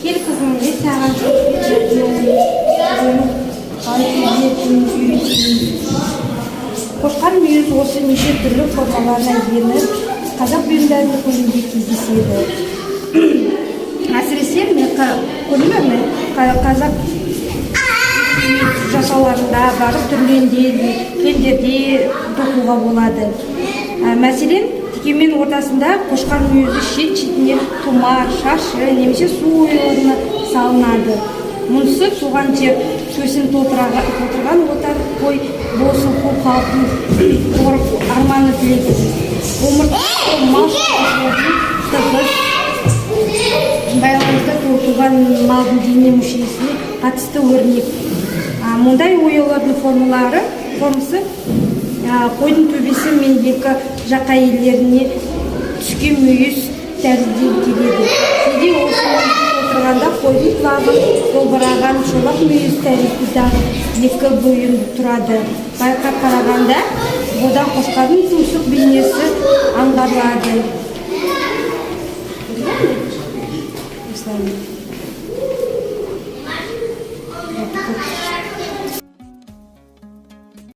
Кел, қызым, мен саған қалай тігетінін үйретейін. Қошқар мүйіз осы неше түрлі формаларына еніп, қазақ бұйымдарының көбінде кездеседі. Әсіресе міне, көрдің бе, міне, қазақ жасауларында барлық түрлерінде, кілемдерде тоқуға болады. Мәселен, текемен ортасында қошқар мүйізі, шет шетіне тұмар, шашы немесе су оюларына салынады. Мұнысы туған жер төсін толтырған отар қой болсын, қу халықтың арманы, тілегі. Омыртқа мал шаруашылығымен тығыз байланысты туған малдың дене мүшесіне қатысты өрнек. Мұндай оюлардың формасы қойдың төбесі мен екі жақа иелеріне түскен мүйіз тәрізді келеді. Кейде осы мүйізді толтырғанда қойдың құлағы болбыраған шолақ мүйіз тәрізді дағы екі бұйым тұрады. Байқап қарағанда, одан қошқардың тұмсық бейнесі аңғарылады. Осылай. Вот.